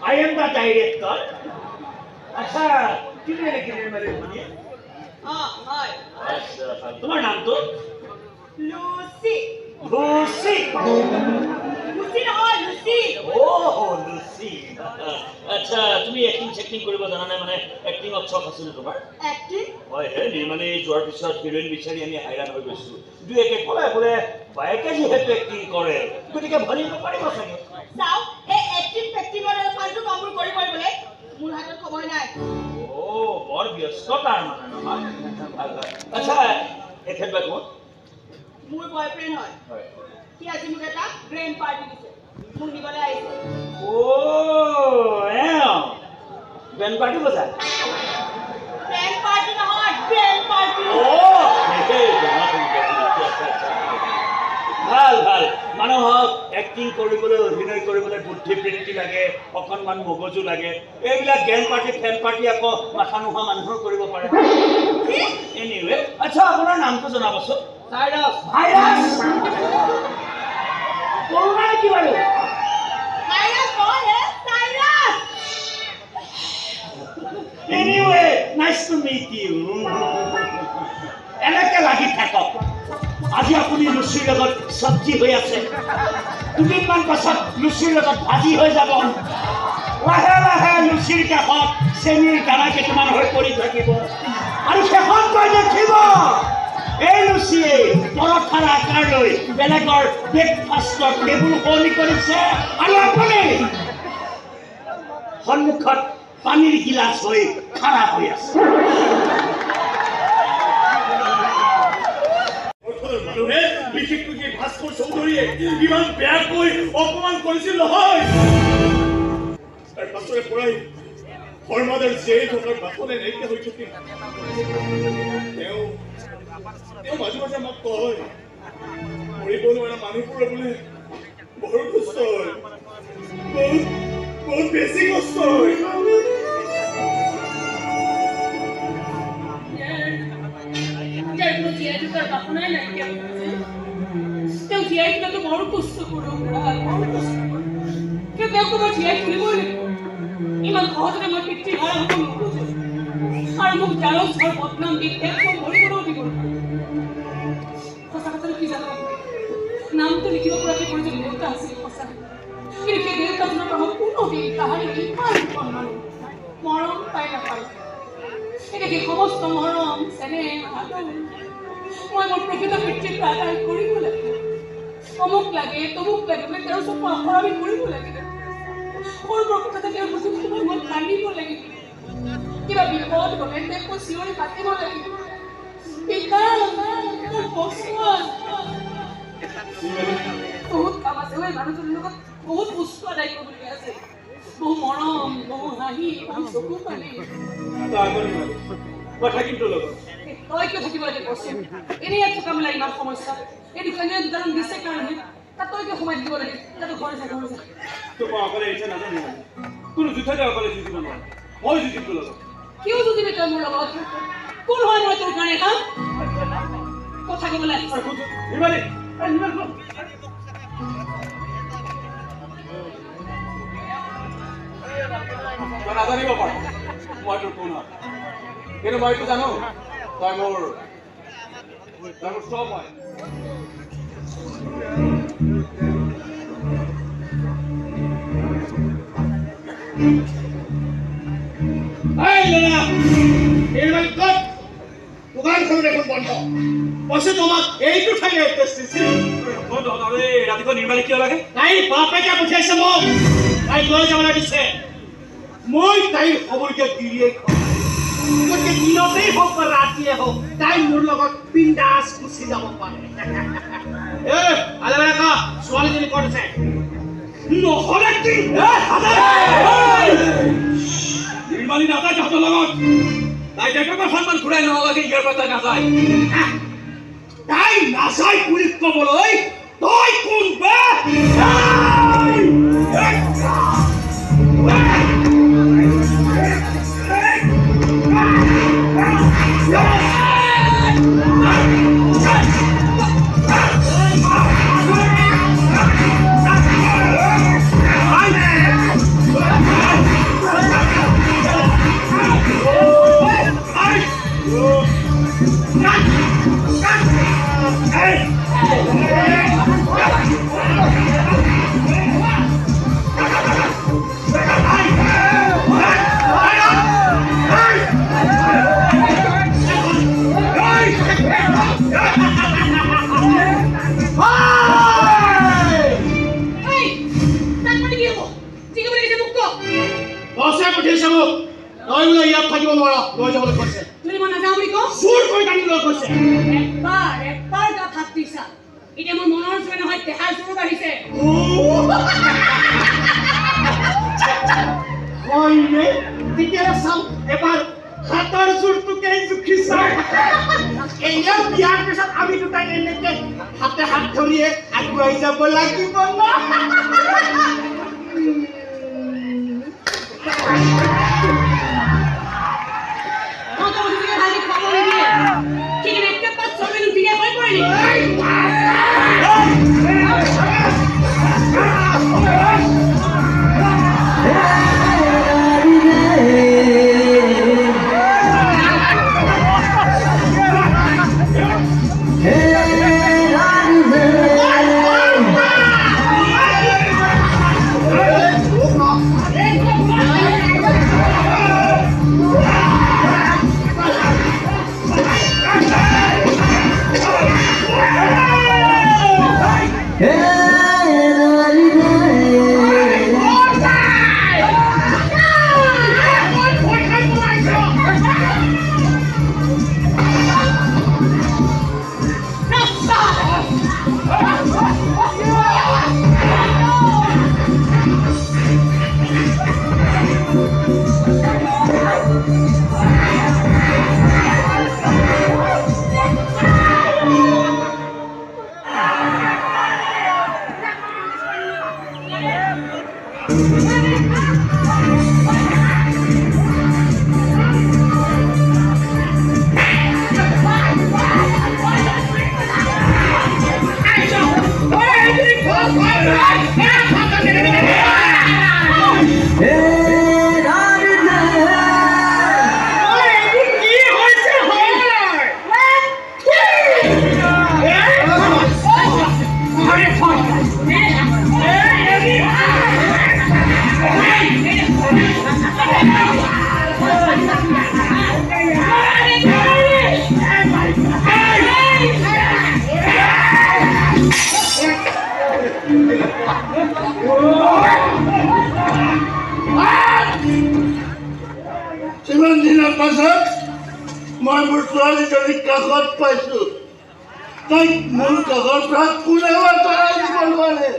I am the director. আচ্ছা, তুমি নেকি নিৰ্মালীৰ ভনীয়েক? অঁ, হয়। আচ্ছা, তোমাৰ নামটো? লুচি। লুচি? লুচি নহয়, লুচি। অ', লুচি। আচ্ছা, তুমি এক্টিং চেক্টিং কৰিব জানা নাই? মানে এক্টিঙত চখ আছিল তোমাৰ? এক্টিং? হয় হে, নিৰ্মালী যোৱাৰ পিছত হিৰইন বিচাৰি আমি হাইৰাণ হৈ গৈছোঁ। দুই একে ক'লে বোলে বায়েকে যিহেতু এক্টিং কৰে, গতিকে ভনীয়েকে পাৰিব চাগে। চাওক, এই এক্টিং ফেক্টিঙৰ দৰে ফাল্টু কামবোৰ কৰি কৰিবলৈ মোৰ হাতত সময় নাই। অ', বৰ ব্যস্ত তাৰ মানে, নহয়? ভাল ভাল। আচ্ছা, এখেত বা কোন? মোৰ বয়ফ্ৰেণ্ড হয়। হয়। সি আজি মোক এটা গ্ৰেণ্ড পাৰ্টি দিছে, মোক নিবলৈ আহিছে। অ', এওঁ বেণ্ড পাৰ্টি বজায়? ব্ৰেণ্ড পাৰ্টি নহয়, গ্ৰেণ্ড পাৰ্টি। অ', সেই ভাল ভাল। মানুহক এক্টিং কৰিবলৈ, অভিনয় কৰিবলৈ বুদ্ধিবৃত্তি লাগে, অকণমান মগজু লাগে। এইবিলাক গেং পাৰ্টি, ফেন পাৰ্টি আকৌ মাথা নোহোৱা মানুহো কৰিব পাৰে। এনিৱে, আচ্ছা, আপোনাৰ নামটো জনাবচোন। ভাইৰাছ। ভাইৰাছ? কৰোণা নেকি বাৰু? ভাইৰাছ নহয় হে, Cyrus. Anyway, nice to meet you. এনেকে লাগি থাকক। আজি আপুনি লুচিৰ লগত চব্জি হৈ আছে, দুদিনমান পাছত লুচিৰ লগত ভাজি হৈ যাব, লাহে লাহে লুচিৰ কাষত চেনীৰ দানা কেইটামান হৈ পৰি থাকিব, আৰু শেষত গৈ দেখিব এই লুচিয়ে পৰঠাৰ আকাৰ লৈ বেলেগৰ ব্ৰেকফাষ্টৰ টেবুল শুৱনি কৰিছে, আৰু আপুনি সন্মুখত পানীৰ গিলাচ হৈ খাৰা হৈ আছে। মানুহে, বিশেষকৈ সেই ভাস্কৰ চৌধুৰীয়ে ইমান বেয়াকৈ অপমান কৰিছিল নহয়, তাৰ পাছৰে পৰাই শৰ্মাদাৰ জীয়াই থকাৰ বাসনে নাইকিয়া হৈ থাকিল। তেওঁ তেওঁ মাজে মাজে আমাক কয়, মৰিব নোৱাৰা মানুহবোৰৰ বোলে বৰ কষ্ট হয়, বহুত বহুত বেছি কষ্ট হয়। যাৰ কোনো জীয়াই থকাৰ বাসনাই নাইকিয়া হৈ গৈছে, তেওঁ জীয়াই থকাটো বৰ কষ্ট কৰোঁ, বৰ কষ্ট। কিন্তু তেওঁকতো মই জীয়াই তুলিবই লাগিব। ইমান সহজতে মই পিতৃহাৰা হ'ব নোখোজো, আৰু মোক জাৰজ ঘৰ বদনাম দি তেওঁক মই মৰিবলৈও দিব নোৱাৰোঁ। সঁচা কথাটো কি জানো, নামটো লিখিব পৰাকৈ মোৰ এজন দেউতা আছিল সঁচা, কিন্তু সেই দেউতাজনৰ পৰা মই কোনোদিন তাহানি ইমান সন্মান, মৰম পাই নাপালোঁ। এতিয়া সেই সমস্ত মৰম, চেনেহ, আদৰ মই মোৰ প্ৰকৃত পিতৃৰ পৰা আদায় কৰিব লাগিব। অমুক লাগে, তমুক লাগে বুলি তেওঁৰ ওচৰত মই আখৰামি কৰিব লাগিব। সৰু সৰু কথাতে তেওঁৰ বুকুত সোমাই মই কান্দিব লাগিব। কিবা বিপদ হ'লে তেওঁক মই চিঞৰি মাতিব লাগিব, পিতা, মোক বচোৱা। বহুত কাম আছে ঐ, মানুহজনৰ লগত বহুত বস্তু আদায় কৰিবলগীয়া আছে, বহু মৰম, বহু হাঁহি, বহু চকু পানী। মই থাকিম তোৰ লগত। তই কিয় থাকিব লাগে কচোন? এনেই ইয়াত থকা মেলা ইমান সমস্যা, এই দোকানীয়ে দোকানত দিছে কাৰণেহে, তাত তই কিয় সোমাই থাকিব লাগে? তাতো ঘৰে যা, ঘৰে যা। তোক মই অকলে এৰিছে নাজানো, কোনো যুদ্ধতে অকলে যুঁজিব নোৱাৰে, মই যুঁজিম তোৰ লগত। কিয় যুঁজিবি তই মোৰ লগত? কোন হয় মই তোৰ কাৰণে? হা, কথা ক'বলৈ আহিছে। নিৰ্মালী, নিৰ্মালী। তই নাজানিব পাৰ মই তোৰ কোন হয়, কিন্তু মই এইটো জানো তই মোৰ চব হয়। দোকানখন দেখোন বন্ধ, কৈছো তোমাক এইটো ঠাই এড্ৰেছ দিছিল। ৰাতিপুৱা নিৰ্মালী কিয় লাগে? তাইৰ বাপেকে পঠিয়াইছে মোক, তাইক লৈ যাবলৈ দিছে। মই তাইৰ খবৰকে গিৰিয়ে, গতিকে দিনতেই হওক বা ৰাতিয়ে হওক তাই মোৰ লগত বিন্দাছ গুচি যাব পাৰে। এ আলে ক, ছোৱালীজনী ক'ত আছে? নহ'লে কি? নিৰ্মালী নাযায় তহঁতৰ লগত। তাই দেউতাকৰ সন্মান ঘূৰাই নহ'লে ইয়াৰ পৰা তাই নাযায়। তাই নাযায় বুলি ক'বলৈ তই কোন বে? কি ক'ব লাগিছে মোক কওক। বছে পঠিয়াইছে মোক, তই বোলে ইয়াত থাকিব নোৱাৰ, লৈ যাবলৈ কৈছে। তুমি মই নাযাওঁ বুলি কওঁ? চুৰ কৰি টানি লৈ কৈছে। এবাৰ এবাৰ গাত হাত দিছা, এতিয়া মোৰ মনৰ জোৰে নহয় দেহাৰ জোৰো বাঢ়িছে। হয়নে? তেতিয়াহ'লে চাওঁ এবাৰ হাতৰ জোৰটোকে জুখি চাওঁ। এনেও বিয়াৰ পিছত আমি দুটাই এনেকে হাতে হাত ধৰিয়ে আগুৱাই যাব লাগিব ন? ইমান দিনৰ পাছত মই মোৰ ছোৱালীজনীক কাষত পাইছো। তাইক মোৰ কাষৰ পৰা কোনেও আঁতৰাই দিব নোৱাৰে,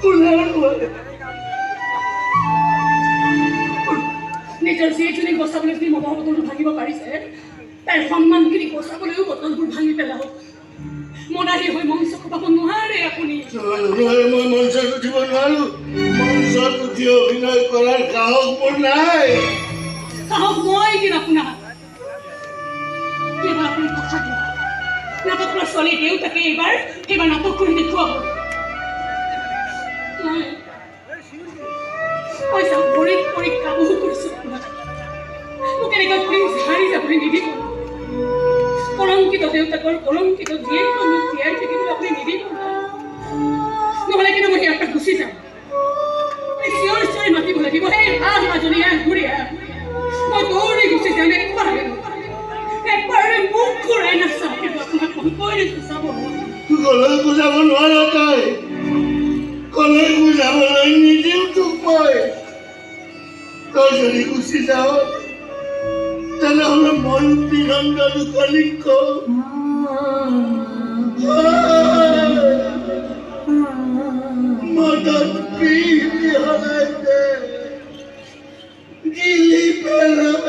কোনেও নোৱাৰে। নিজৰ জীয়েকজনীক বচাবলৈ যদি মদৰ বটলটো ভাঙিব পাৰিছে, তাইৰ সন্মানখিনি বচাবলৈও বটলবোৰ ভাঙি পেলাওক। মদাহী হৈ মঞ্চ কপাব নোৱাৰে আপুনি। নোৱাৰে, মই মঞ্চত উঠিব নোৱাৰো। মঞ্চত উঠি অভিনয় কৰাৰ সাহস মোৰ নাই। সাহস মই দিম আপোনাক। কেৱল আপুনি কথা দিয়ক, নাটকৰ ছোৱালী দেউতাকে এইবাৰ এইবাৰ নাটক কৰি দেখুৱাব। মই যাওঁ ভৰিত পৰি কাবু কৰিছো আপোনাক, মোক এনেকৈ প্লিজ হাৰি যাবলৈ নিদিব। কলংকিত দেউতাকৰ কলংকিত জীয়েকটো মোক জীয়াই থাকিবলৈ আপুনি নিদিব, নহ'লে কিন্তু মই ইয়াৰ পৰা গুচি যাম। চিঞৰি চিঞৰি মাতিব লাগিব, সেই আহ মাজনী আহ, ঘূৰি আহ। মই দৌৰি গুচি যাম। একবাৰ একবাৰ মুখ ঘূৰাই নাচাওঁ কিন্তু আপোনাক মই কৈ দিছোঁ, চাব। কলৈকো যাব নোৱাৰ তই, কলৈকো যাবলৈ নিদিওঁ তোক মই। তই যদি গুচি যাৱ তেনেহ'লে মই বিনন্দ দোকানীক কম, মদত বিহ মিহলাই দে, গিলি পেলাম।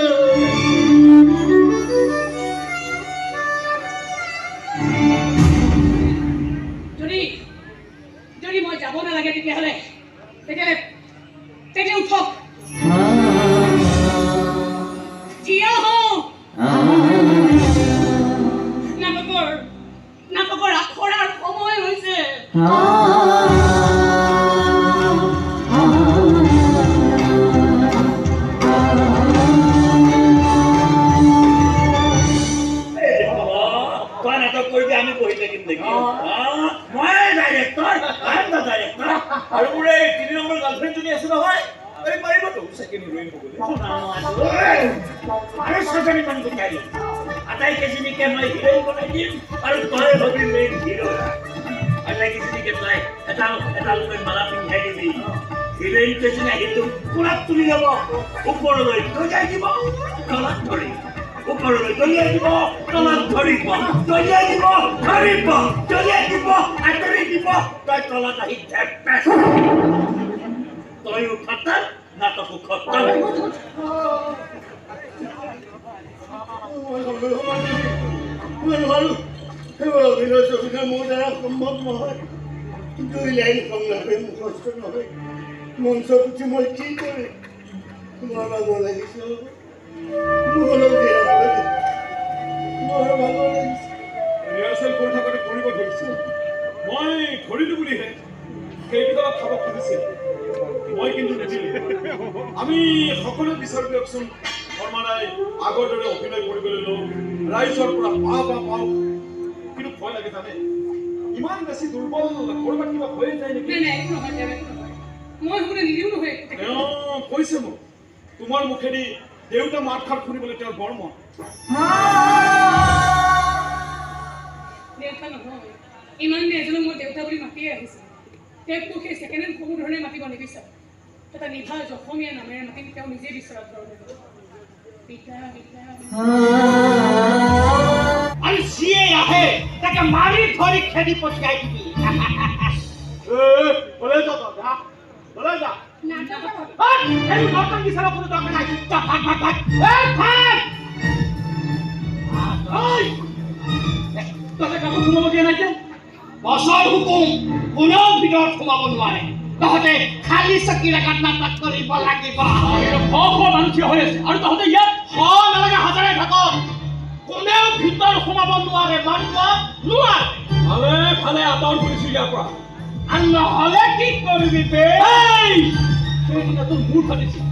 যদি মই যাব নালাগে তেতিয়াহ'লে তেতিয়াহ'লে তেতিয়া উঠক, থিয় হওক। নাটকৰ নাটকৰ আখৰাৰ সময় হৈছে। তই নাটক কৰিবি, আমি বহি থাকিম নেকি? মই director, I am the director. আৰু মোৰ এই 3 নম্বৰ গাৰ্লফ্ৰেণ্ডজনী আছে নহয়, এই পাৰিবতো ছেকেণ্ড হিৰোইন হ'বলৈ। আৰু 6জনীমান গোটাই ল'ম, আটাইকেইজনীকে মই হিৰোইন বনাই দিম আৰু তই হবি মেইন হিৰো। চেলেকিজনীকে তই এডাল এডালকৈ মালা পিন্ধাই দিবি। হিৰইনকেইজনী আহি তোক কোলাত তুলি ল'ব, ওপৰলৈ দলিয়াই দিব, তলত ধৰিব, ওপৰলৈ দলিয়াই দিব, তলত ধৰিব, দলিয়াই দিব, ধৰিব, দলিয়াই দিব, আঁতৰি দিব, তই তলত আহি ঢেপেচ। তয়ো খতম, নাটকো খতম। অভিনয় চভিনয় মোৰ দ্বাৰা সম্ভৱ নহয়। দুই লাইন সংলাপে মুখস্থ নহয়, মঞ্চত উঠি মই কি কৰিম? বৰ ভাগৰ লাগিছে, মোক অলপ জিৰাব লাগে, বৰ ভাগৰ লাগিছে। ৰিহাৰ্চেল কৰি থাকোঁতে কৰিব ধৰিছে, মই ধৰিলো বুলিহে সেইকেইটা খাব খুজিছিল, মই কিন্তু নিদিলোঁ। আমি সকলোৱে বিচাৰোঁ দিয়কচোন শৰ্মাদাই আগৰ দৰে অভিনয় কৰিবলৈ লওক, ৰাইজৰ পৰা পা পা পাওক। কিন্তু ভয় লাগে জানে, ইমান বেছি দুৰ্বল, ক'ৰবাত কিবা হৈয়ে যায় নেকি? মই হ'বলৈ নিদিওঁ নহয়। তেওঁ কৈছে মোক, তোমাৰ মুখেদি দেউতা মাতষাৰ শুনিবলৈ তেওঁৰ বৰ মন। দেউতা নহয়, ইমান দিন এজনক মই দেউতা বুলি মাতিয়ে আহিছোঁ, তেওঁক মোক সেই ছেকেণ্ড হেণ্ড কোনো ধৰণে মাতিব নিবিচাৰোঁ। এটা নিভাজ অসমীয়া নামেৰে মাতিম, তেওঁ নিজে বিচৰা ধৰণে। পিতা পিতা। আৰু যিয়ে আহে তাকে মাৰি ধৰি খেদি পঠিয়াই দিবি। ওলাই যা। এই নৰ্তন বিচাৰৰ কোনো দৰকাৰ নাই। যা, ভাগ ভাগ ভাগ। এই ভাগ। তহঁতে কাকো সোমাব দিয়া নাই যে? বছৰ হুকুম, কোনেও ভিতৰত সোমাব নোৱাৰে। তহঁতে খালী চকীৰ আগত নাটক কৰিব লাগিব। শ শ মানুহ থিয় হৈ আছে আৰু তহঁতে ইয়াত শ নালাগে, হাজাৰে থাকক, কোনেও ভিতৰ সোমাব নোৱাৰে, মানিব নোৱাৰে। ভালে ভালে আঁতৰ কৰিছো ইয়াৰ পৰা। আৰু নহ'লে কি কৰিবি বে? সেইদিনা তোৰ মূৰ ফাটিছিল,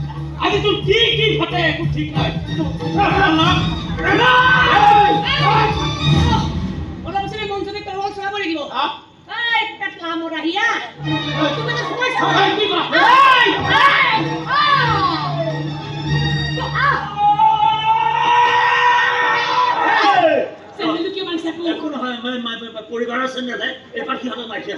আজি তোৰ কি কি ফাটে একো ঠিক নাই। অলপ পিছতে মঞ্চতে তৰোৱাল চলাব লাগিব। এই পেটলা মৰাহিয়া, তুমি সোমাইছা। চেন্দেলটো কিয় মাৰিছে? একো নহয়, পৰিবাৰৰ চেন্দেলহে, এইবাৰ সিহঁতক মাৰিছে।